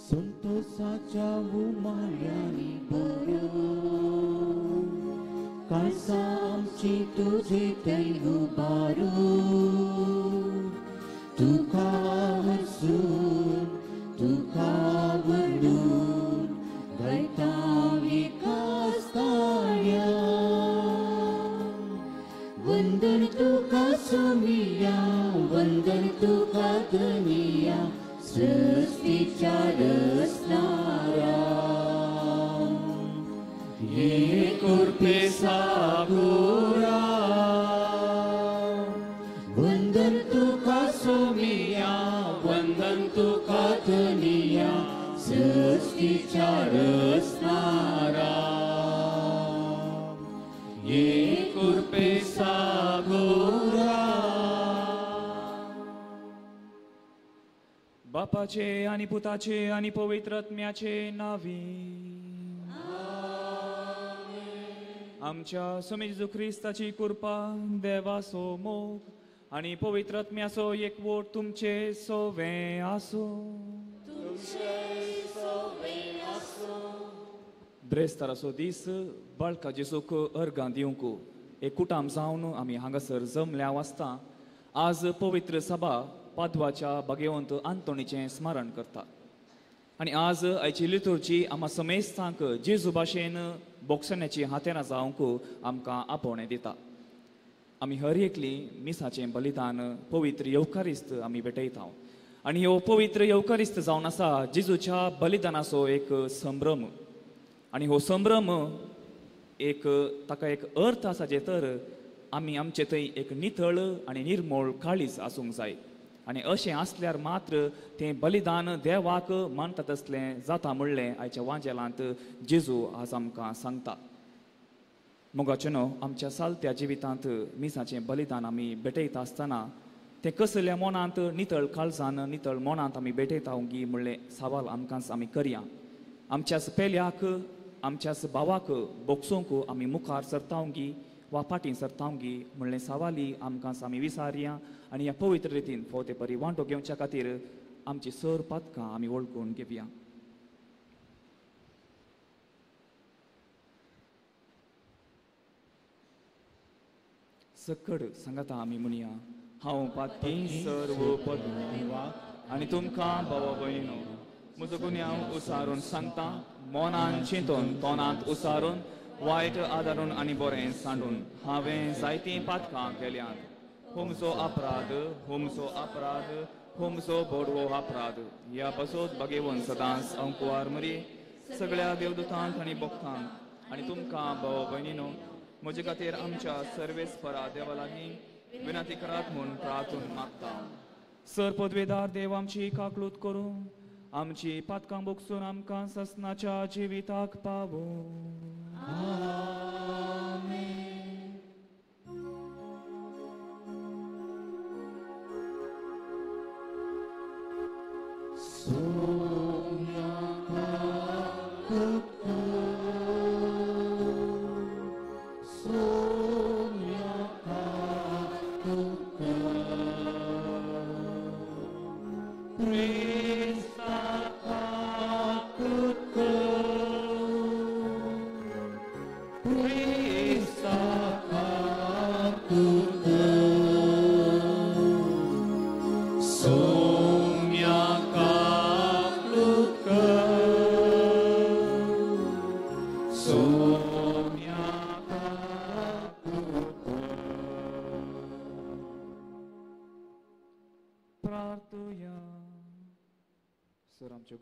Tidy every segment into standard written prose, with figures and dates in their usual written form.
संतोषाच्या उमाळ्यांनी भरून काळजां आमची तुजे थंय उबारून तुका हरसून तुका व्हरून गायता विकास ताळ्यान. वंदन तुका सोमिया, वंदन तुका धनिया, सृष्टीच्या रचणारा. ये कृपे सागोरा, वंदन तुका सोमिया, वंदन तुका धनिया, सृष्टीच्या रचणारा. ये कृपे सागोरा. बापाचे आणि पुताचे आणि पवित्र आत्म्याचे नावी आमच्या स्वामी जेजू क्रिस्ताची कृपा, देवाचो मोग आणि पवित्र आत्म्याचो एकवट तुमचे सोवे आसूं. ब्रेस्ताराचो दीस बाळका जेजूक अर्गां दिवंक एकूटाम जावन आमी हांगासर जमल्या वाचता. आज पवित्र सभा पादवाच्या भाग्यवंत आंतोनीचें स्मरण करता आनी आज आयची लितुर्जी आमा समेस्तांक जेजू भाशेन बोगसण्याची हातेरां जावंक आमकां आपोवणें दिता. आमी हर एकली मिसाचें बलिदान पवित्र येवकारिस्त आमी भेटयता आनी ह्यो पवित्र येवकारिस्त जावन आसा जेजूच्या बलिदानाचो एक संभ्रम आनी हो संभ्रम एक ताका एक अर्थ आसा जे तर आमी आमचे थंय एक नितळ आनी निर्मोळ काळीज आसूंक जाय आनी अशें आसल्यार मात्र तें बलिदान देवाक मानता तसलें जाता म्हणलें आयच्या वांजेलांत जेजू आज आमकां सांगता. मोगाचें न्हू आमच्या सालत्या जिवितांत मिसाचें बलिदान आमी भेटयता आसतना तें कसल्या मनांत नितळ काळजान नितळ मनांत आमी भेटयता गी म्हणलें सवाल आमकांच आमी करया. आमच्याच पेल्याक आमच्याच भावाक बोगसोंक आमी मुखार सरता गी वा फाटीं सरता गी म्हणलें सवाली आमकांच आमी विसारया आनी ह्या पवित्र रितीन फावते परी वांटो घेवच्या खातीर आमची सर पातकां आमी वळखून घेवया. सकड सांगता आमी म्हणया, हांव पातकी सर्व पद आनी तुमकां भावा भयणीनो म्हजो गुन्यांव उसारून सांगता, मनान चिंतून तोंडांत उसारून वायट आदारून आनी बरें सांडून हांवें जायतीं पातकां केल्यांत. हुमचो अपराध, हुमचो अपराध, हुमचो बोडवो अपराध. ह्या बसोत बगेवन सदांच हांव कुवार मरी सगळ्या देवदूतांक आनी भक्तांक आनी तुमकां भाव भयणीनो म्हजे खातीर आमच्या सर्वेस्परा देवा लागीं विनंती करात म्हूण प्रार्थून मागता. सर पदवेदार देव आमची काकलूत करूं, आमची पातकां बोगसून आमकां ससनाच्या जिविताक पावूं. आमेन.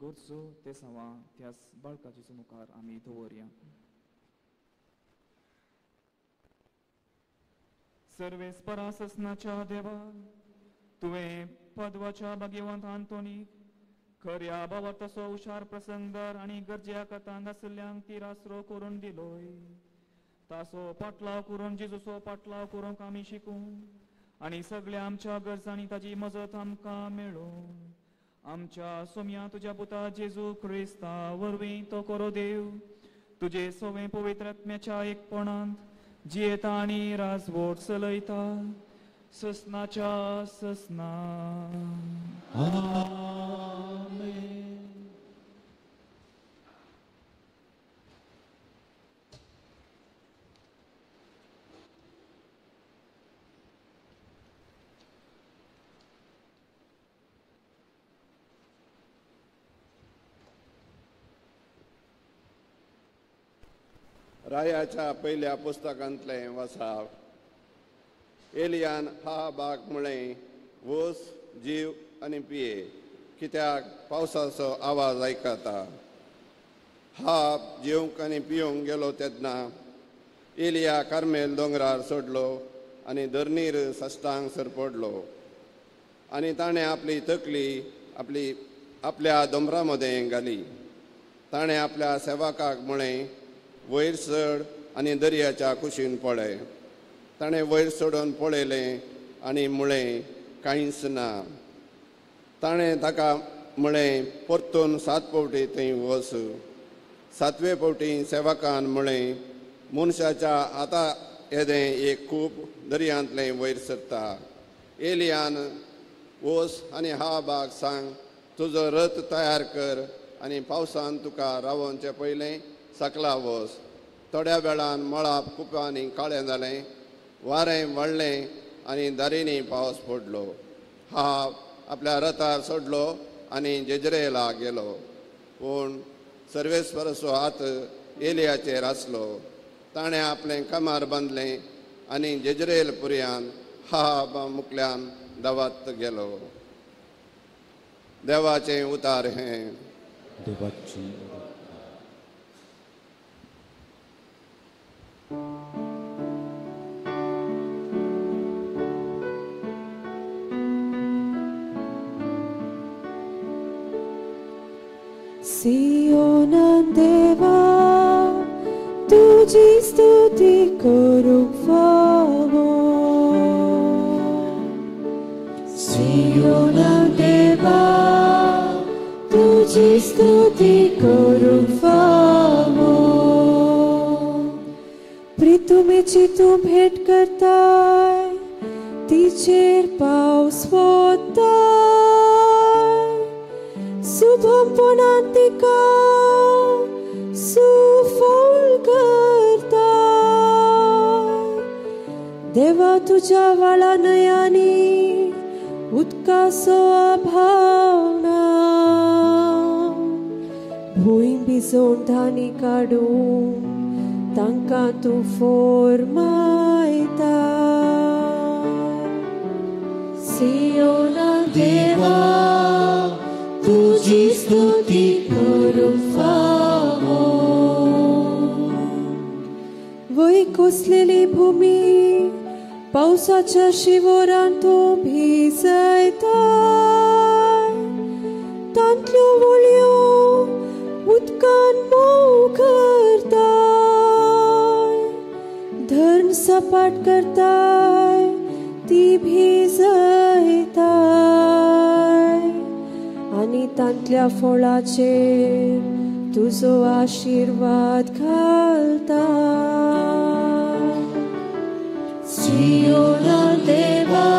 गरजो ते सवा त्याच बाळकाचे मुखार आमी दवरया. सर्वेस्परा ससनाच्या देवा, तुवें पदवाच्या भाग्यवंत आंतोनीक खऱ्या भावार्थाचो हुशार प्रसंगदार आनी गरजेक कथांत आशिल्ल्यांक तिरासरो करून दिलोय. ताचो पाटलाव करून जेजूचो पाटलाव करूंक आमी शिकूं आनी सगळ्या आमच्या गरजांनी ताची मजत आमकां मेळूं. आमच्या सोम्या तुज्या पुता जेजू क्रिस्ता वरवीं तो करो देव तुजे सोवे पवित्र आत्म्याच्या एकपणांत जियेता आनी राजवट चलयता ससनाच्या ससना. आमेन. रायाच्या पयल्या पुस्तकांतलें वसाव. एलियान हा बाग म्हळें, वस जीव आनी पिये, कित्याक पावसाचो आवाज आयकता. हा जेवंक आनी पिवंक गेलो तेन्ना एलिया कार्मेल दोंगरार सोडलो आनी धरणीर सश्टांग सरपडलो आनी ताणें आपली तकली आपली आपल्या दोंगरा मदें घाली. ताणें आपल्या सेवकाक म्हळें, वयर चड आनी दर्याच्या कुशीन पळय. ताणें वयर चडून पळयलें आनी म्हळें, कांयच ना. ताणें ताका म्हळें, परतून 7 फावटी थंय वच. 7वे फावटी सेवकान म्हळें, मनशाच्या हाता येदें एक खूब दर्यांतलें वयर सरता. एलियान वच आनी हा बाग सांग, तुजो रथ तयार कर आनी पावसान तुका रावोवचे पयलें सकला वच. थोड्या वेळान मळाब कुपांनी काळें जालें, वारें वाडलें आनी दारींनी पावस पडलो. हा आपल्या रथार सोडलो आनी जेजरेला गेलो. पूण सर्वेस्वराचो हात एलियाचेर आसलो. ताणें आपलें कमर बांदलें आनी जेजरेल पुरयान हा मुकल्यान दावत गेलो. देवाचें उतार हें. देवाची सियोना देवा तुजी स्तुती करूंक फावो. सियोना देवा तुजी स्तुती करूंक फावो. प्रितुमेची तूं भेट करताय, तिचेर पावस वताय. शुभपणान तिका सुफळ करता. देवा तुज्या वाळा न्हंयांनी उदकाचो अभाव ना. भूंय भिजोवन धानी काडून तांकां तूं फोरमायता. सियोना देवा तुजी स्तुती करूंक फावो. वय कोसलेली भूमी पावसाच्या शिवरान तूं भिजयता. तांतल्यो वळयो उदकान मोव करता. धरण सपाट करताय, ती भिजयताय आनी तांतल्या फळाचेर तुजो आशिर्वाद घालता. सियोना देवा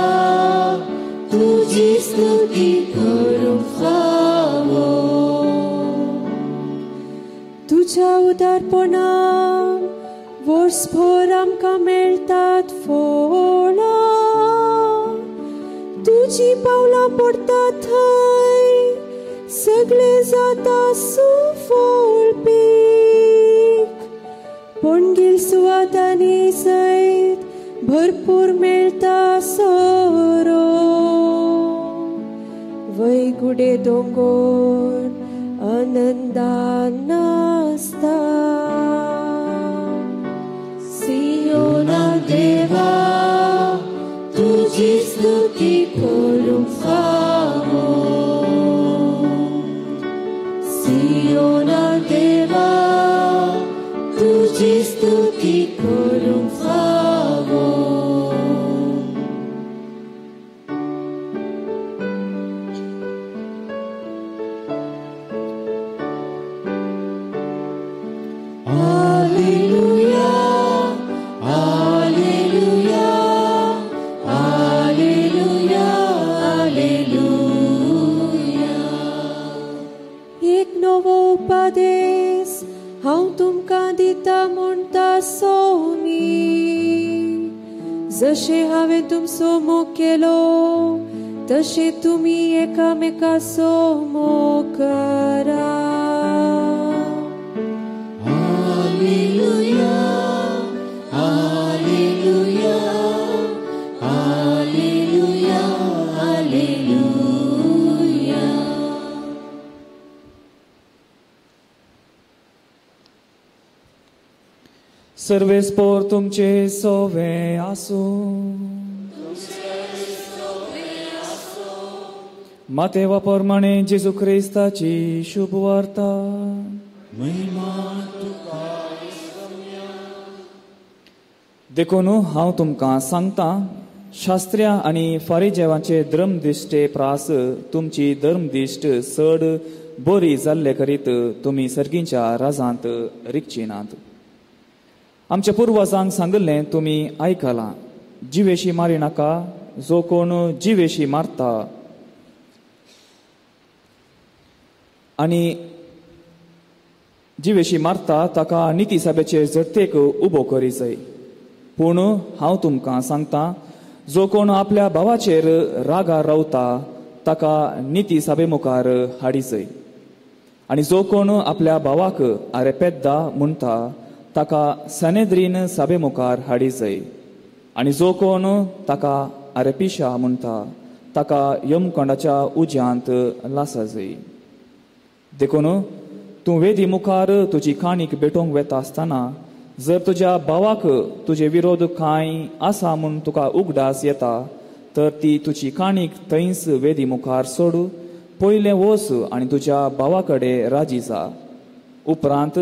तुजी स्तुती करूंक फावो. तुज्या उदारपणान वर्सभर आमकां मेळटात फळां. तुजी पावलां पडटा थंय सगळें जाता सुफळ पीक. पणगील सुवातांनी सयत भरपूर मेळटा सोरो. वैगुडे दोंगोर आनंदान नाचता. सियोना देवा तुजी स्तुती करूंक फावो. सियोना देवा तुजी स्तुती करूंक फावो. Alleluia, alleluia, alleluia, alleluia. एक नवो उपदेश हांव तुमकां दिता म्हणटा सोमी. जशें हांवें तुमचो मोग केलो तशें तुमी एकामेकाचो मोग करा. Alleluia, सर्वेस्पोर तुमचे सोवे आसूं. मातेवा प्रमाणे जेजू क्रिस्ताची शुभ वार्ता. महिमा तुका. देखून हांव तुमकां सांगता, शास्त्र्या आनी फारिजेवांचे धर्मदिश्टे प्रास तुमची धर्मदिश्ट चड बरी जाल्ले करीत तुमी सर्गींच्या राजांत रिगची नात. आमच्या पुर्वजांक सांगिल्लें तुमी आयकलां, जिवेशी मारी नाका, जो कोण जिवेशी मारता आनी जिवेशी मारता ताका निती सभेचे झडतेक उबो करी जाय. पूण हांव तुमकां सांगता, जो कोण आपल्या भावाचेर रागार रावता ताका निती सभे मुखार हाडी जाय, आनी जो कोण आपल्या भावाक आरे पेद्दा म्हणटा ताका सनेद्रीन सभे मुखार हाडी जाय, आनी जो कोण ताका आरे पिशा म्हणटा ताका यमकोंडाच्या उज्यांत लासा जाय. देखून तूं वेदी मुखार तुजी काणीक भेटोवंक वेता आसतना जर तुज्या भावाक तुजे विरोध कांय आसा म्हूण तुका उगडास येता तर ती तुजी काणीक थंयच वेदी मुखार सोडू, पयलें वच आनी तुज्या भावा कडेन राजी जा, उपरांत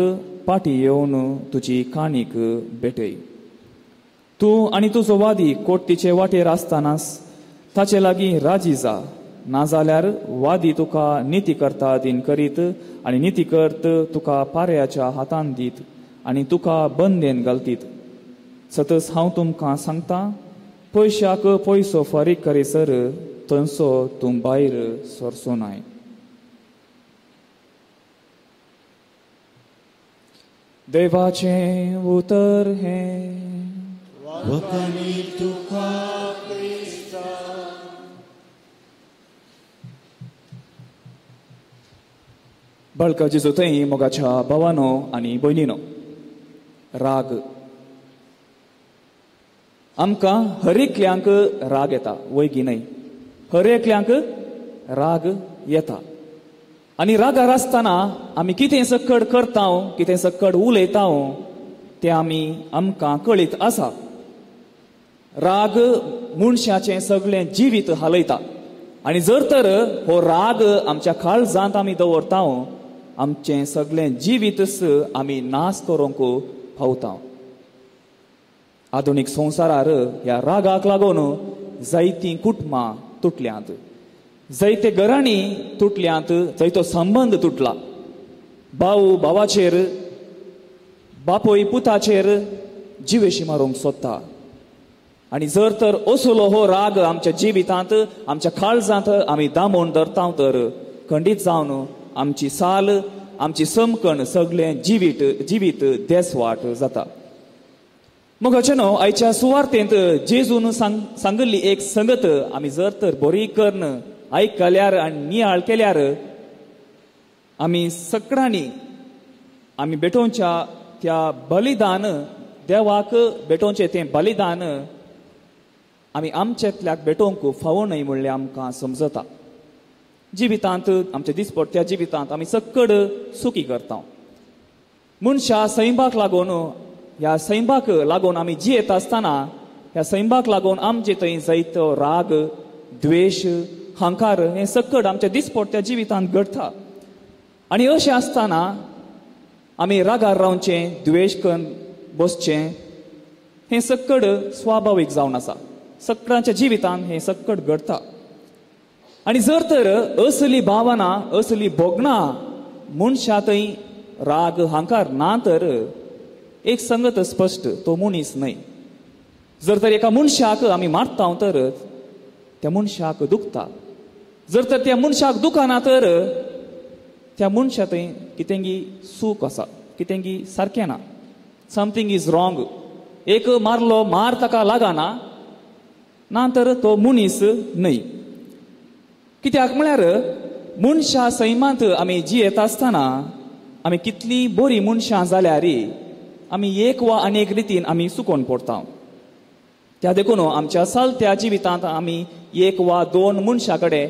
पाटी येवन तुजी काणीक भेटय. तूं आनी तुजो वादी कोर्टीचे वाटेर आसतनाच ताचे लागीं राजी जा, नाजाल्यार वादी तुका निती करता दिन करीत आनी निती करत तुका पाऱ्याच्या हातान दीत आनी तुका बंदेन घालतीत. सतच हांव तुमकां सांगता, पयशाक पयसो फारीक करीसर थंयसो तूं भायर सरचो नाय. देवाचें उतर हें. वखणी तुका क्रिस्ता. बळका जेजू थंय मोगाच्या भावानो आनी भयणीनो, राग आमकां हर एकल्यांक राग येता, वयगी न्हय? हर एकल्यांक राग येता आनी रागार आसतना आमी कितें सक्कड करता, कितें सक्कड उलयता तें आमी आमकां कळीत आसा. राग मनशाचें सगळें जिवीत हालयता आनी जर तर हो राग आमच्या काळजांत आमी दवरता आमचें सगळें जिवीतच आमी नाश करूंक पावता. आधुनीक संवसारार ह्या रागाक लागून जायतीं कुटुंबां तुटल्यांत, जायते घरांनी तुटल्यांत, जायतो संबंद तुटला. भाव भावाचेर, बापूय पुताचेर जिवेशी मारूंक सोदता आनी जर तर असलो हो राग आमच्या जिवितांत आमच्या काळजांत आमी दामून धरता तर खंडीत जावन आमची साल, आमची समकण सगळें जिवीत जिवीत देसवाट जाता. मग न्हू आयच्या सुवार्तेंत जेजून सांगिल्ली एक संगत आमी जर तर बरी करून आयकल्यार आनी नियाळ केल्यार आमी सगळ्यांनी आमी भेटोवच्या त्या बलिदान, देवाक भेटोवचें तें बलिदान आमी आमच्यातल्याक भेटोवंक फावो न्हय म्हणलें आमकां समजता. जिवितांत आमच्या दिसपट्ट्या जिवितांत आमी सक्कड सुखी करता. मनशां सैमाक लागून, ह्या सैमाक लागून आमी जियेत आसतना ह्या सैमाक लागून आमचे थंय जायतो राग, द्वेश, हंकार हें सक्कड आमच्या दिसपट्ट्या जिवितांत घडटा. आनी अशें आसतना आमी रागार रावचें, द्वेश करून बसचें हें सक्कड स्वाभावीक जावन आसा. सगळ्यांच्या जिवितांत हें सक्कड घडटा. आनी जर तर असली भावना, असली भोगणां मनशा थंय राग, हंकार ना तर एक संगत स्पश्ट, तो मनीस न्हय. जर तर एका मनशाक आमी मारता तर त्या मनशाक दुखता, जर तर त्या मनशाक दुखना तर त्या मनशा थंय कितेंगी चूक आसा, कितेंगी सारकें ना, समथींग is wrong. एक मारलो मार ताका लागना ना तर तो मनीस न्हय. कित्याक म्हळ्यार मनशा सैमांत आमी जियेत आसतना आमी कितलीं बरीं मनशां जाल्यार आमी एक वा अनेक रितीन आमी चुकोन पडटा. त्या देखून आमच्या चलत्या जिवितांत आमी एक वा दोन मनशा कडेन,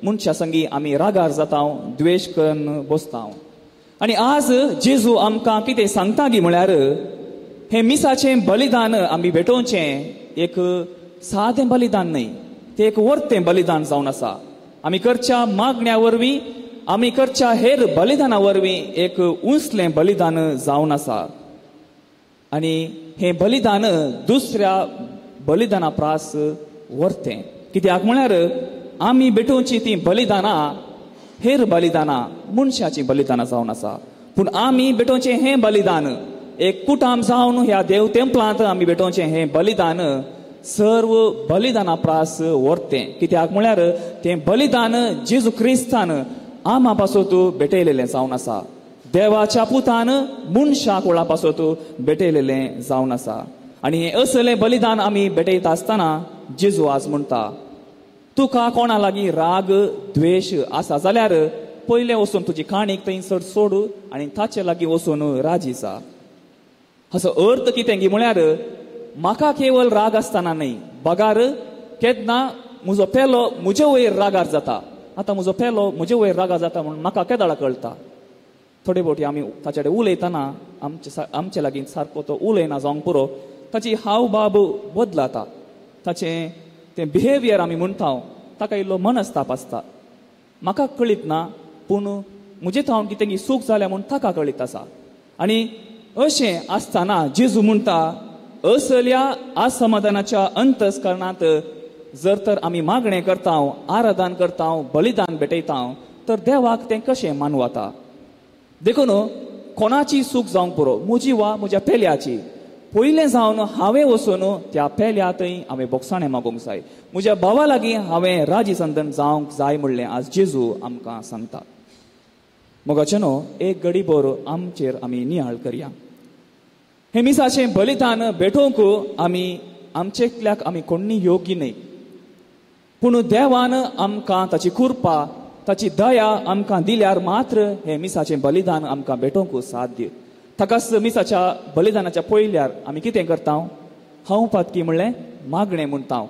मनशा संगी आमी रागार जाता, द्वेश करून बसता. आनी आज जेजू आमकां कितें सांगता गी म्हळ्यार हें मिसाचें बलिदान आमी भेटोवचें एक सादें बलिदान न्हय, तें एक वर्तें बलिदान जावन आसा. आमी करच्या मागण्या वरवीं, आमी करच्या हेर बलिदाना वरवीं एक उंचलें बलिदान जावन आसा. आनी हें बलिदान दुसऱ्या बलिदाना प्रास वर्तें. कित्याक म्हळ्यार आमी भेटोवचीं तीं बलिदानां हेर बलिदानां मनशाचीं बलिदानां जावन आसा. पूण आमी भेटोवचें हें बलिदान एक कुटाम जावन ह्या देव तेंपलांत आमी भेटोवचें हें बलिदान सर्व बलिदाना प्रास वर्तें. कित्याक म्हळ्यार तें बलिदान जेजू क्रिस्तान आमा पासत भेटयलेलें जावन आसा. देवाच्या पुतान मनशा कुळा पासत भेटयलेलें जावन आसा. आनी हें असलें बलिदान आमी भेटयता आसतना जेजू आज म्हणटा, तुका कोणा लागीं राग द्वेश आसा जाल्यार पयलें वचून तुजी काणीक थंयसर सोड आनी ताचे लागीं वचून राजी जा. हाचो अर्थ कितें गी म्हळ्यार म्हाका केवल राग आसतना न्हय, बगार केन्ना म्हजो पेलो म्हजे वयर रागार जाता. आतां म्हजो पेलो म्हजे वयर रागार जाता म्हणून म्हाका केदाळा कळटा. थोडे फावटी आमी ताचे कडेन उलयतना आमचे लागीं सारको तो उलयना जावंक पुरो, ताची हाव भाव बदलाता, ताचें तें बिहेवियर आमी म्हणटा ताका इल्लो मनस्ताप आसता. म्हाका कळीत ना, पूण म्हजे थावन कितें सूख जाल्या म्हूण ताका कळीत आसा. आनी अशें आसतना जेजू म्हणटा, असल्या असमाधानाच्या अंतस्करणांत जर तर आमी मागणें करता, आराधन करता, बलिदान भेटयता तर देवाक तें कशें मानवता. देखून कोणाची सूख जावंक पुरो, म्हजी वा म्हज्या पेल्याची, पयलें जावन हांवें वचून त्या पेल्या थंय हांवें बोगसाणें मागूंक जाय, म्हज्या भावा लागीं हांवें राजी संदन जावंक जाय म्हणलें आज जेजू आमकां सांगता. मोगाचे न्हू एक घडी भर आमचेर आमी नियाळ करया. हें मिसाचें बलिदान भेटोवंक आमी आमचेतल्याक आमी कोण्णी योग्य न्हय, पूण देवान आमकां ताची कृपा ताची दया आमकां दिल्यार मात्र हें मिसाचें बलिदान आमकां भेटोवंक साध्य. ताकाच मिसाच्या बलिदानाच्या पयल्यार आमी कितें करता, हांव पातकी म्हणलें मागणें म्हणटा.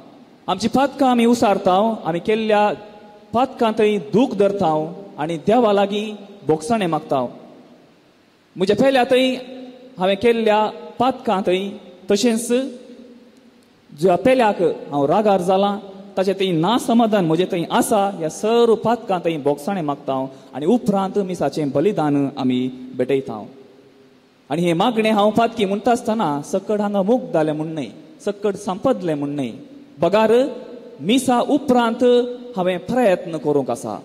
आमची पातकां आमी उसारता, आमी केल्ल्या पातकां थंय दूख धरता आनी देवा लागीं बोगसाणें मागता. म्हज्या पेल्या थंय हांवें केल्ल्या पातकां थंय तशेंच ज्या पेल्याक हांव रागार जालां ताचें थंय ना समाधान म्हजें थंय आसा, ह्या सर्व पातकां थंय बोगसाणें मागता आनी उपरांत मिसाचें बलिदान आमी भेटयता. आनी हें मागणें हांव पातकी म्हणटा आसतना सकड हांगा मुक्त जालें म्हूण न्हय, सकड संपदलें म्हूण न्हय, बगार मिसा उपरांत हांवें प्रयत्न करूंक आसा,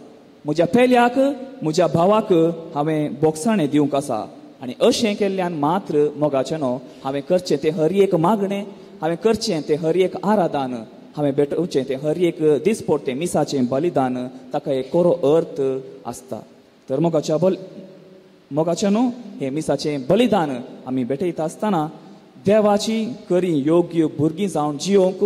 म्हज्या पेल्याक म्हज्या भावाक हांवें बोगसाणें दिवंक आसा. आनी अशें केल्ल्यान मात्र मोगाचें न्हू हांवें करचें तें हर एक मागणें, हांवें करचें तें हर एक आराधन, हांवें भेटोवचें तें हर एक दिसपोडतें मिसाचें बलिदान ताका एक कोरो अर्थ आसता. तर मोगाचें न्हू हें मिसाचें बलिदान आमी भेटयता आसतना देवाची करी योग्य भुरगीं जावन जियोवंक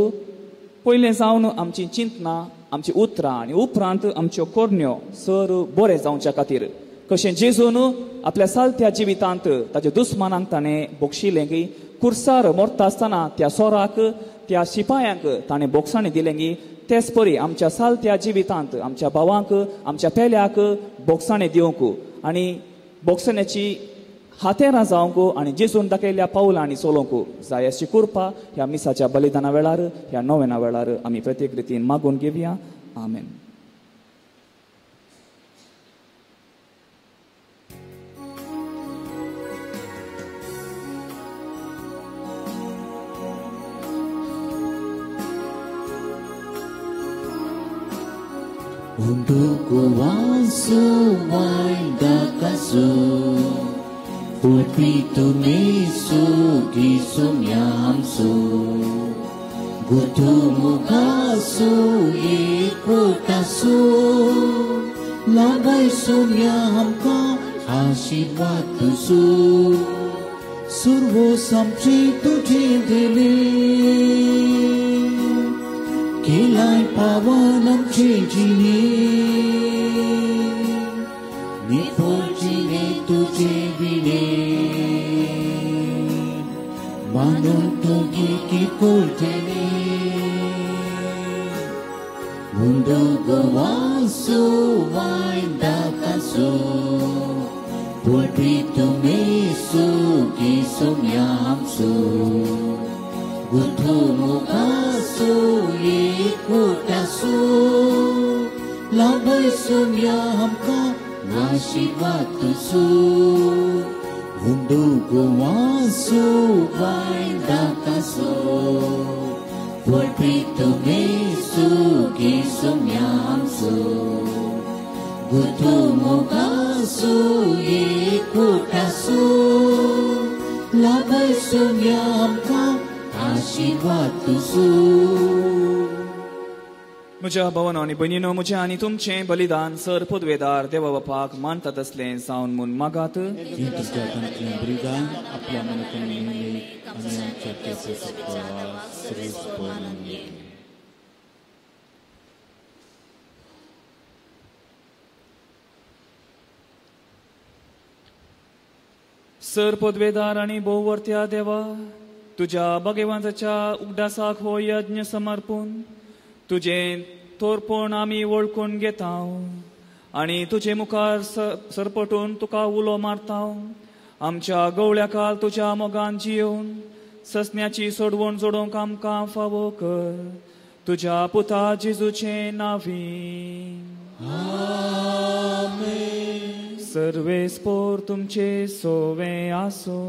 पयलें जावन आमची चिंतनां, आमची उतरां आनी उपरांत आमच्यो करण्यो सर बरें जावच्या खातीर कशें जेजून आपल्या सालत्या जिवितांत ताच्या दुस्मानांक ताणें बोगशिलें की कुर्सार मरता आसतना त्या सोराक त्या शिपायांक ताणें बोगसाणें दिलें की तेच परी आमच्या सालत्या जिवितांत आमच्या भावांक आमच्या पेल्याक बोगसाणें दिवंक आनी बोगसाण्याची हातेरां जावंक आनी जेजून दाखयल्ल्या पावलांनी चलोवंक जाय अशी कृपा ह्या मिसाच्या बलिदाना वेळार ह्या नोवेना वेळार आमी प्रत्येक रितीन मागून घेवया. आमेन. Undugu wansu waindakasu Pulpitu misu gisumyamsu Gutumukasu ikutasu Labai sumyamka ashirvatusu Survo samchitu jindili Kilai pavanam chijini Nipojine tujevine Manuntugi kikultene Undugu wansu waindakasu Pulpitumesu kisumyamsu Gutumukasu ikutasu Labai sumyamka आशीर्वाद-तुसु Unduguwasu vaindakasu Pulpitumesu kisumyamsu Gutumukasu ikutasu Labai sumyamka आशीर्वाद-तुसु. म्हज्या भावानो आनी भयणीनो, म्हजें आनी तुमचें बलिदान sir पदवेदार देवा बापाक मानतात असलें जावन म्हूण मागात. बलिदान आपल्या मनातून आनी आमच्या सर पदवेदार आनी भोववर्त्या देवा, तुज्या भगवंताच्या उगडासाक हो यज्ञ समर्पून तुजें थोरपण आमी वळखून घेता आनी तुजे मुखार सरपटून तुका उलो मारता. आमच्या गवळ्या काल तुज्या मोगान जियोवन ससण्याची सोडवण जोडोवंक आमकां फावो कर, तुज्या पुता जेजूचें नांवी. सर्वेस्पोर तुमचे सोवे आसो,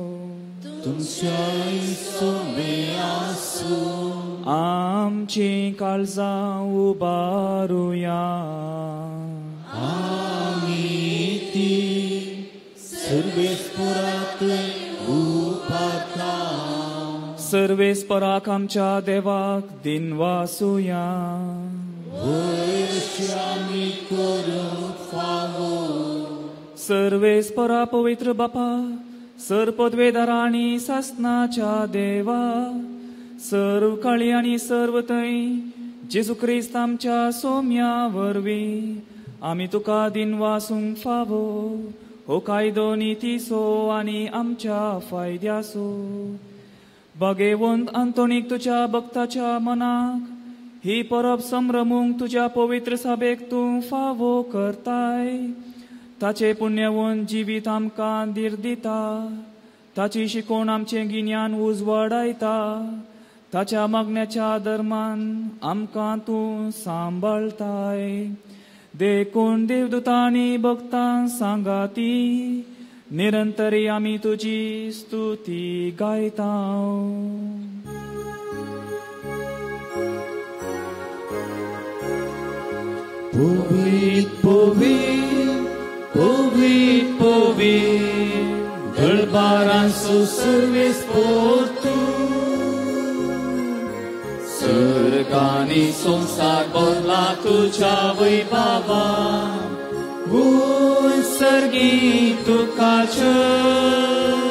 तुमच्याय सोवे आसो. आमची काळजां उबारुया, आमी ती सर्वेस्पोराक उबारता. सर्वेस्पराक आमच्या देवाक दिनवासुया, वयशी आमी करूंक फावो. सर्वेस्परा पवित्र बापा, सर पदवेदारा आनी सासनाच्या देवा, सर्व काळी आनी सर्व थंय जेजू क्रिस्त आमच्या सोम्या वरवीं आमी तुका दिनवासूंक फावो. हो कायदो नितीचो आनी आमच्या फायद्याचो. भगेवंत आंतोनीक तुज्या भक्ताच्या मनाक ही परब संभ्रमूंक तुज्या पवित्र सभेक तूं फावो करताय. ताचे पुण्यवंत जिवीत आमकां धीर दिता, ताची शिकोवण आमचें गिन्यान उजवाडायता, ताच्या मागण्याच्या धर्मान आमकां तूं सांबाळताय. देखून देवदूतांनी भक्तां सांगाती निरंतरी आमी तुजी स्तुती गायता. पवित्र पवित्र पवित्र पवित्र दरबारांचो सर्वेस्पोर तूं, सर्गांनी संवसार भरला तुज्या वैभवान, उत्सर्गी तुका चल,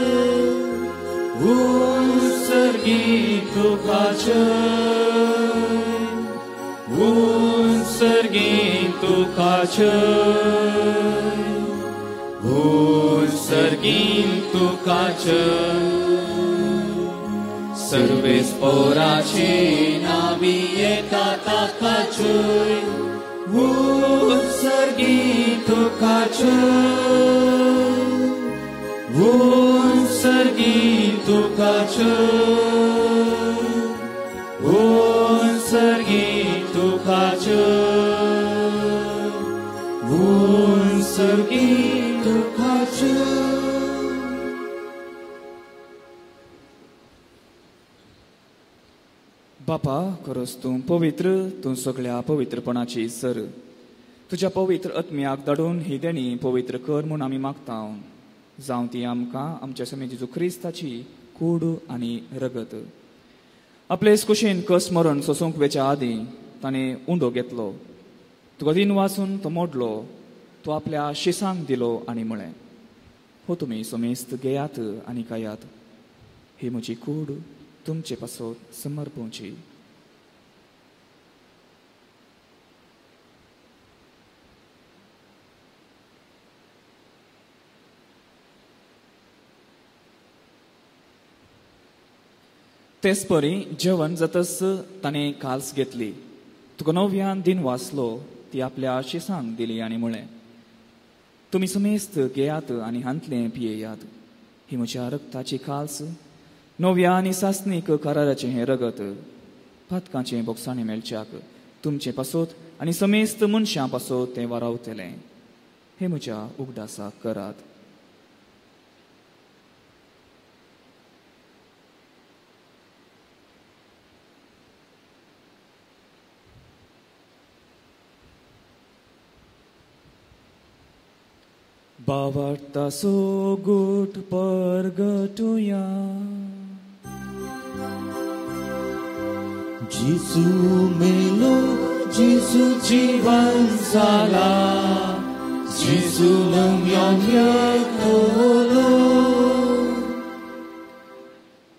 उत्सर्गी तुका चल, उत्सर्गी तुका चल, उत्सर्गी तुका चल. सर्वेस्पोराचे नावी येता ताका चोय, उत्सर्गी तुका चल, उत्सर्गी तुका चल, उत्सर्गी तुका चल, उत्सर्गी तुका चल. बापा, खरोच तूं पवित्र, तूं सगळ्या पवित्रपणाची सर. तुज्या पवित्र आत्म्याक धाडून ही देणी पवित्र कर म्हूण आमी मागता. जावं ती आमकां आमच्या स्वामी जेजू क्रिस्ताची कूड आनी रगत. आपले कुशीन कस मरण सोसूंक वेच्या आदीं ताणें उंडो घेतलो, तुका दिन वाचून तो मोडलो, तो आपल्या शिसांक दिलो आनी म्हळें, हो तुमी समेस्त घेयात आनी खायात, ही म्हजी कूड तुमचे पासत समर्पणची. तेच परी जेवण जातच ताणें काल्स घेतली, तुका नव्यान दिन वाचलो, ती आपल्या शिसांक दिली आनी म्हळें, तुमी समेस्त घेयात आनी हांतलें पियेयात. ही म्हज्या रक्ताची काल्स, नव्या आनी सासणीक कराराचें हें रगत, पातकांचें बोगसाणें मेळच्याक तुमचें पासत आनी समेस्त मनशां पासत तें वारावतलें. हें म्हज्या उगडासाक करात. बावार्तासो गोट परगटुया. जेजू मेलो, जेजू जिवन जाला, जेजू नव्यान येतलो.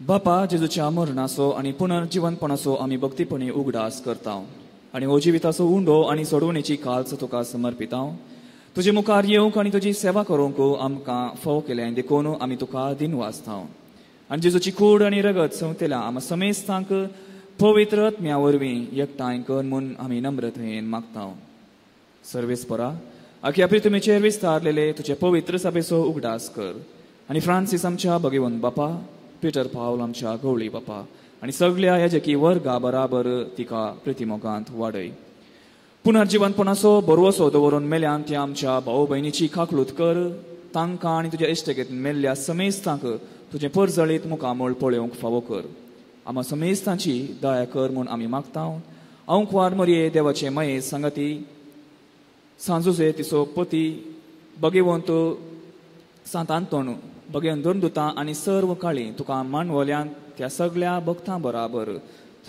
बापा, जेजूच्या मरणाचो आनी पुनर्जिवनपणाचो आमी भक्तीपणी उगडास करता आनी हो जिविताचो उंडो आनी सोडवणेची काल्स तुका समर्पिता. तुजे मुखार येवंक आनी तुजी सेवा करूंक आमकां फाव केलें देखून आमी तुका दिनवासता. आनी जेजूची कूड आनी रगत संवतेल्या आमकां समेस्तांक पवित्र आत्म्या वरवीं एकठांय कर म्हूण आमी नम्रतायेन मागता. सर्वेस्परा, आख्या प्रितमेचेर विस्तारलेले तुजे पवित्र सभेचो उगडास कर आनी फ्रांसीस आमच्या भगवंत बापा, पिटर पावल आमच्या गवळी बापा आनी सगल्या याजकी वर्गा बराबर तिका प्रितिमोगांत वाडय. पुनर्जिवनपणाचो बरवसो दवरून मेल्यान त्या आमच्या भाव भयणीची खाकलूत कर. तांकां आनी तुज्या इश्टगेत मेल्ल्या समेस्तांक तुजें परजळीत मुखामळ पळोवंक फावो कर. आमा समेस्तांची दया कर म्हूण आमी मागता. अंकवार मरये देवाचे मये सांगाती सांजुजे तिचो पती भगवंत सांत आंतोन भगवंत धर्मदुतां आनी सर्व काळी तुका मानवल्यान त्या सगल्या भक्तां बराबर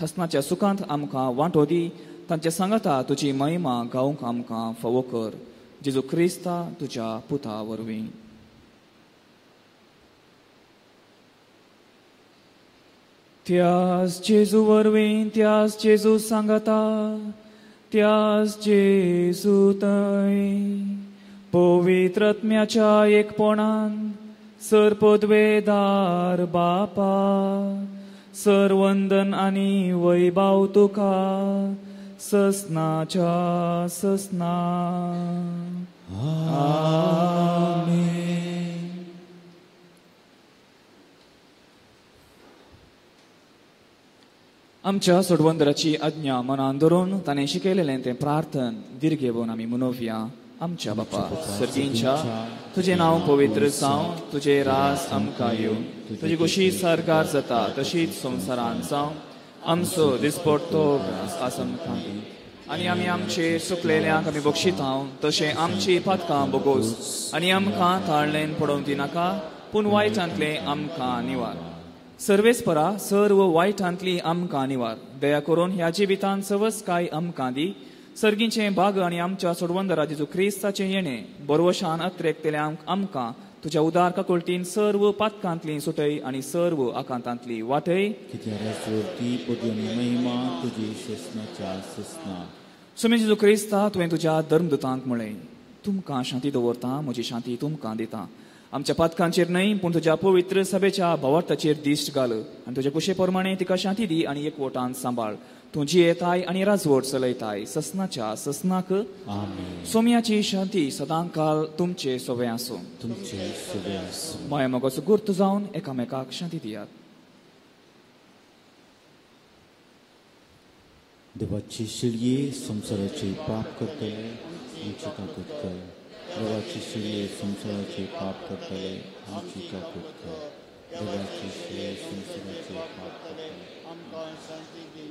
ससनाच्या सुखांत आमकां वांटो दी. तांचे सांगाता तुजी महिमा गावंक आमकां फावो कर. जेजू क्रिस्ता तुज्या पुता वरवीं. त्यास जेजू वरवीं, त्यास जेजू सांगाता, त्यास जेजू थंय पवित्र आत्म्याच्या एकपणान सर्पद्वेदार बापा, सरवंदन आनी वैभाव तुका ससनाच्या ससना. आमेन. आमच्या सोडवंदराची आज्ञा मनान धरून ताणें शिकयलेलें तें प्रार्थन दीर्घेवन आमी मनोवया. आमच्या बापा सर्गींच्या, तुजें नांव पवित्र जावं, तुजें राज आमकां येवं, तुजी खोशी सरकार जाता तशीच संवसारान जावं. आमचो दिसपडतो ग्रास आज आमकां दी आनी आमी आमचे सुकलेल्यांक आमी बक्षिता तशें आमची पातकां बोगोस आनी आमकां ताळलेन पडोवंक दिनाका, पूण वायटांतलें आमकां निवार. सर्वेस्परा, सर्व वायटांतली आमकां निवार. दया करून ह्या जिवितान सवस काय आमकां दी. सर्गीचें भाग आनी आमच्या सोडवंदरा जेजू क्रिस्ताचें येणें बरवशान अत्रेकतल्यांक आमकां तुज्या उदार काकुळटीन सर्व पातकांतली सुटय आनी सर्व आकांतांतली वाटय. सुमी जेजू क्रिस्ता, तुवें तुज्या धर्मदुतांक म्हळें, तुमकां शांती दवरता, म्हजी शांती तुमकां दिता. आमच्या पातकांचेर न्हय पूण तुज्या पवित्र सभेच्या भावार्थाचेर दिश्ट घाल आनी तुज्या कुशे प्रमाणे तिका शांती दी आनी एकवटान सांबाळ. तूं जियेताय आनी राजवट चलयताय ससनाच्या ससनाक. सोम्याची शांती सदांकाल तुमचे सोवे आसूं. माया मोगाचो गुर्त जावन एकामेकाक शांती दियात. देवाची शिळये संवसाराचे पाप करतले आमची काकूत कर. देवाची शिळये संवसाराचे पाप करतले आमची काकूत कर. देवाची शिळये संवसाराचे पाप करतले आमकां शांती दी.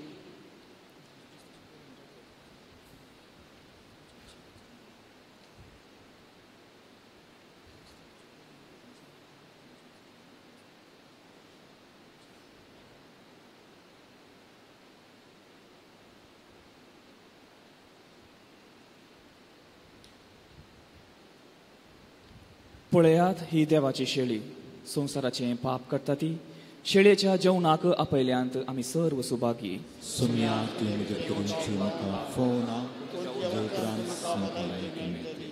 पळयात ही देवाची शेळी, संवसाराचें पाप करता ती. शेळयेच्या जेवणाक आपयल्यांत आमी सर्व सुभागी. सोम्या, तुवें म्हजेर करूंची म्हाका फोवना, तुज्या उपरांत म्हाका लायक मेळटली.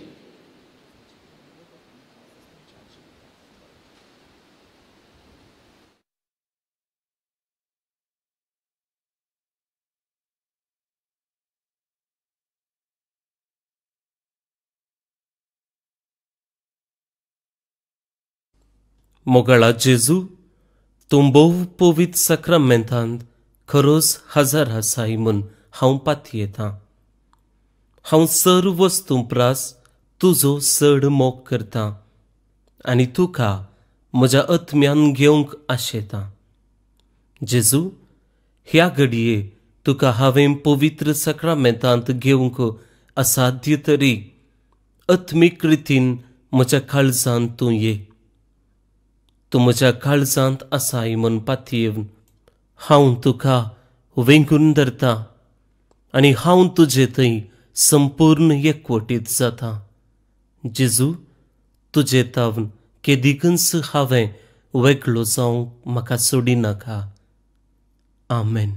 मोगाळा जेजू, तूं भोव पवित्र साक्रामेंतांत खरोच हजर आसाय म्हूण हांव पातयेतां. हांव सर्व वस्तूं प्रास तुजो चड मोग करतां आनी तुका म्हज्या आत्म्यान घेवंक आशेतां. जेजू, ह्या घडये तुका हांवें पवित्र साक्रामेंतांत घेवंक असाध्य तरी आत्मीक रितीन म्हज्या काळजांत तूं ये. तूं म्हज्या काळजांत आसाय म्हूण पातयेवन हांव तुका वेंगून धरतां आनी हांव तुजे थंय संपूर्ण एकवटीत जाता. जेजू, तुजे तावन केदिकूच हांवें वेगळो जावंक म्हाका सोडिनाका. आमेन.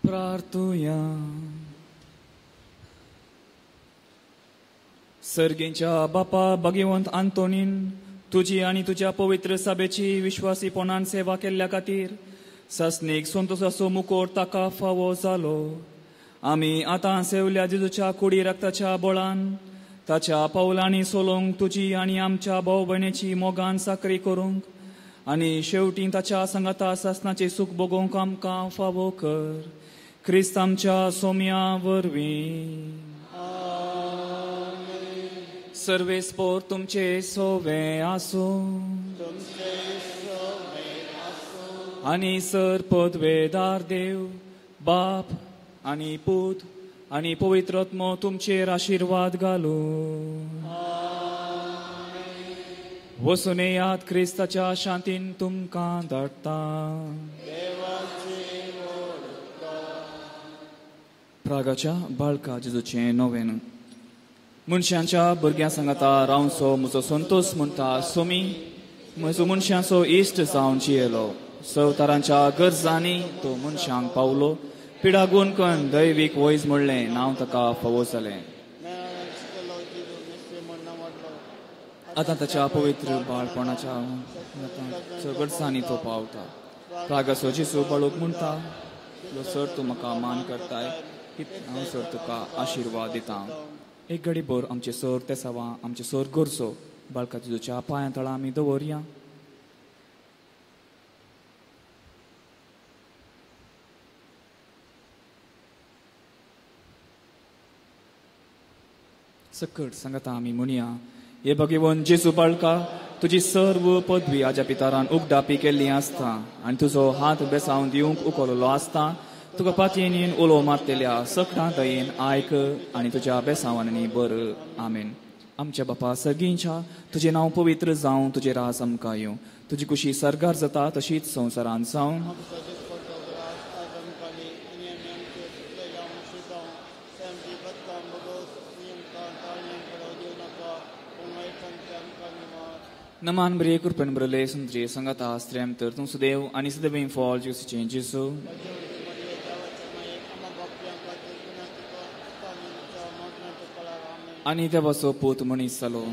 प्रार्थुया. सर्गेंच्या बापा भगवंत आंतोनीन तुजी आनी तुज्या पवित्र सभेची विश्वासीपणान सेवा केल्ल्या खातीर सासणीक संतोषाचो मुकोट ताका फावो जालो. आमी आतां सेवल्या जेजूच्या कुडी रक्ताच्या बळान ताच्या पावलांनी सोलोंक तुजी आनी आमच्या भाव भयणीची मोगान साकरी करूंक आनी शेवटी ताच्या सांगाता सासणाचें सूख भोगोवंक आमकां फावो कर. क्रिस्त आमच्या सोम्या वरवीं. सर्वेस्पोर तुमचे सोवे आसूं आनी सर पदवेदार देव बाप आनी पूत आनी पवित्र आत्मो तुमचेर आशिर्वाद घालूं. वसून येयात क्रिस्ताच्या शांतीन तुमकां धाडटा. प्रागाच्या बाळका जेजूचें नवेन. मनशांच्या भुरग्यां सांगाता रावचो म्हजो संतोष म्हणटा सोमी म्हजो मनशांचो इश्ट जावन जियेलो. सवतारांच्या गरजांनी तो मनशांक पावलो. पिडागून कन दैवीक वैज म्हणलें नांव ताका फावो जालें. आतां ताच्या पवित्र बाळपणाच्या गरजांनी तो पावता. प्रागाचो जेजू बाळूक म्हणटा सर तूं म्हाका मान करताय हांव सर तुका आशिर्वाद दिता. एक घडी भर आमचे सर तेसावा आमचे सर गरजो बाळका जेजूच्या पांयां तळा आमी दवरया. सकट सांगता आमी म्हणया, हे भगवंत जेजू बाळका, तुजी सर्व पदवी आज्या पितारान उगडापी केल्ली आसता आनी तुजो हात बेसावन दिवंक उखललो आसता. तुका पातयेन उलो मारतल्या सकटां दयेन आयक आनी तुज्या बेसावांनी बर. आमेन. आमच्या बापा सर्गींच्या, तुजें नांव पवित्र जावं, तुजें राज आमकां येवं, तुजी कुशी सर्गार जाता तशीच संवसारांत जावं. नमान बरे कृपेन बरले सुंद्री संगता स्त्रेम तर तूं सुदेव आनी सदैव फॉल जेसूचें जेजू. आनी देवाचो पूत मनीस जालो.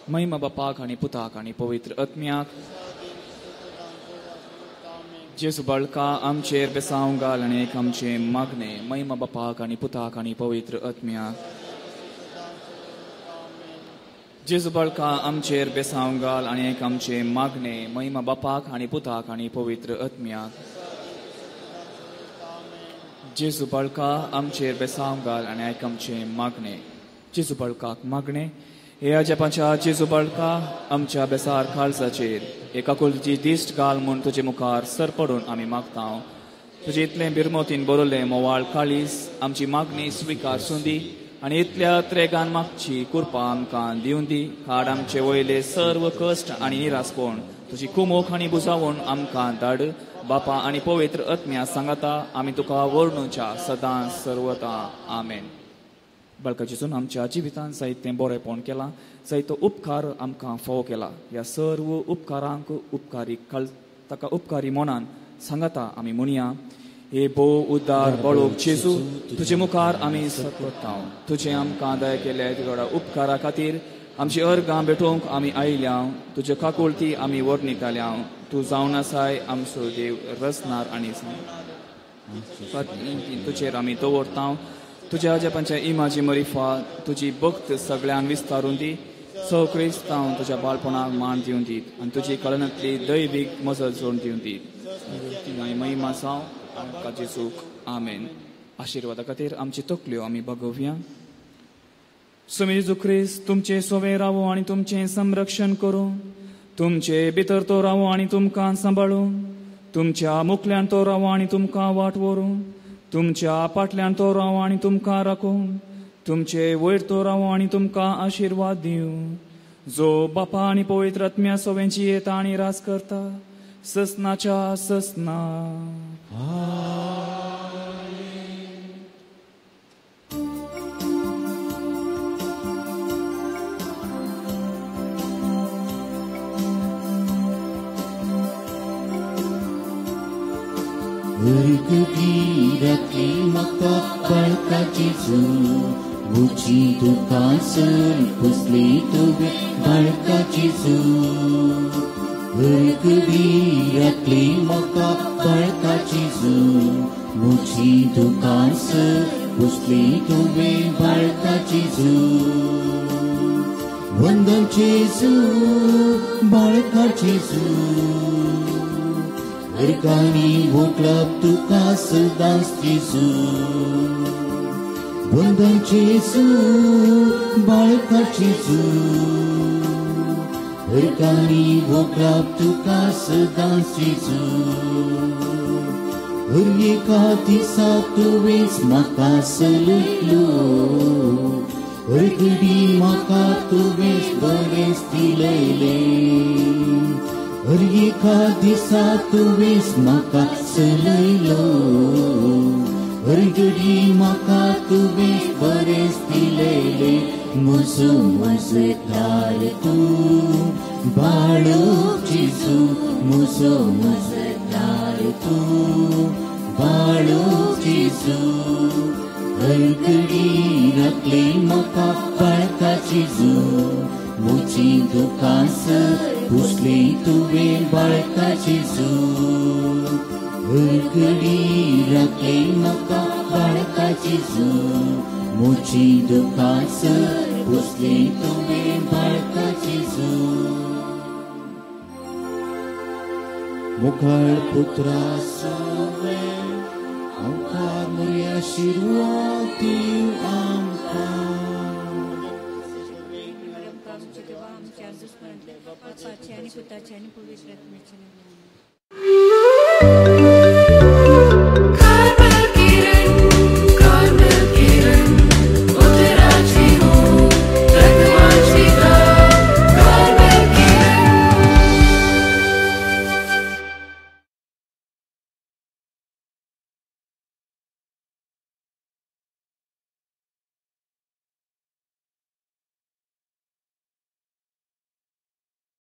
महिमा बापाक आनी पुताक आनी पवित्र आत्म्याक. जेजू बाळका आमचेर बेसांव घाल आनी एक आमचें मागणें. महिमा बापाक आनी पुताक आनी पवित्र आत्म्याक. जेजू बाळका आमचेर बेसांव घाल आनी एक आमचें मागणें. महिमा बापाक आनी पुताक आनी पवित्र आत्म्याक. जेजू बाळका आमचेर बेसांव घाल आनी एक आमचें मागणें. जेजू बाळकाक मागणें. हे अजापाच्या जेजू बाळका, आमच्या बेसार खालसाचेर एका कुलची दिश्ट घाल म्हूण तुजे मुखार सर पडून आमी मागता. तुजे इतलें बिरमोतीन बरोवलें मोवाळ काळीस आमची मागणी स्विकार सुंदी आनी इतल्या त्रेगान मागची कृपा आमकां दिवन दी. काड आमचे वयले सर्व कश्ट आनी निरासपण तुजी कुमोख आनी बुजावण आमकां धाड. बापा आनी पवित्र आत्म्या सांगाता आमी तुका वर्णुच्या सदां सर्वता. आमेन. बाळका जेजून आमच्या जिवितान जायतें बरेंपण केलां, जायतो उपकार आमकां फावो केला. ह्या सर्व उपकारांक उपकारी ताका उपकारी मनान सांगाता आमी म्हणया, हे भोव उदार बळोक जेजू, तुजे मुखार आमी सकता. तुजें आमकां दया केल्या तुज्या उपकारा खातीर आमची अर्गां भेटोवंक आमी आयल्या. तुज्यो काकुळती आमी वर्णिताल्या. तूं जावन आसाय आमचो देव रचणार आनी तुजेर आमी दवरता. तुज्या अजापांच्या इमाजी मरिफा तुजी भक्त सगळ्यान विस्तारून दी. सौ क्रिस्तांव तुज्या बाळपणाक मान दिवन दीत आनी तुजी कलनांतली दैवीक मजत जोडून दिवन दीत. महिमा जावं आमकां जेजूक. आमेन. आशिर्वादा खातीर आमची तकल्यो आमी बागोवया. स्वामी जेजू क्रिस्त तुमचे सोवे रावो आनी तुमचें संरक्षण करूं. तुमचे भितर तो रावो आनी तुमकां सांबाळूं. तुमच्या मुखल्यान तो रावो आनी तुमकां वाट व्हरूं. तुमच्या पाटल्यान तो रावो आनी तुमकां राखूं. तुमचे वयर तो रावो आनी तुमकां आशिर्वाद दिवं. जो बापा आनी पवित्र आत्म्या सोव्यांची येता आनी राज करता ससनाच्या ससना. अर्गीरातली म्हाका बाळका जेजू, म्हजी दुकां सर पुसली तुवें बाळका जेजू. अर्गीरातली म्हाका बाळका जेजू, म्हजी दुकां सर पुसली तुवें बाळका जेजू. वंदन जेजू बाळका जेजू, अर्गांनी वोगळप तुका सदांच जेजू. वंदन जेजू बाळका जेजू, अर्गांनी वोगळप तुका सदांच जेजू. हर एका दिसा तुवेंच म्हाका सलयलो, हर घडी म्हाका तुवेंच बरेंच दिलयलें. हर एका दिसा तुवेंच म्हाका सलयलो, हर घडी म्हाका तुवेंच बरेंच दिलयलें. म्हजो मजतगार तूं बाळो जेजू, म्हजो मजतगार तूं बाळो जेजू. हर घडी राखले म्हाका बाळका जेजू, म्हजी दुकां सर पुसली तुवें बाळका जेजू. हर घडी राखले म्हाका बाळका जेजू, म्हजी दुकां सर पुसली तुवें बाळका जेजू. मुखाळ पुत्रा सवे आमकां मोरया आशिर्वाद दिव आमकां. बापाचे आनी पुताचे आनी पवित्र आत्म्याचे नांवान.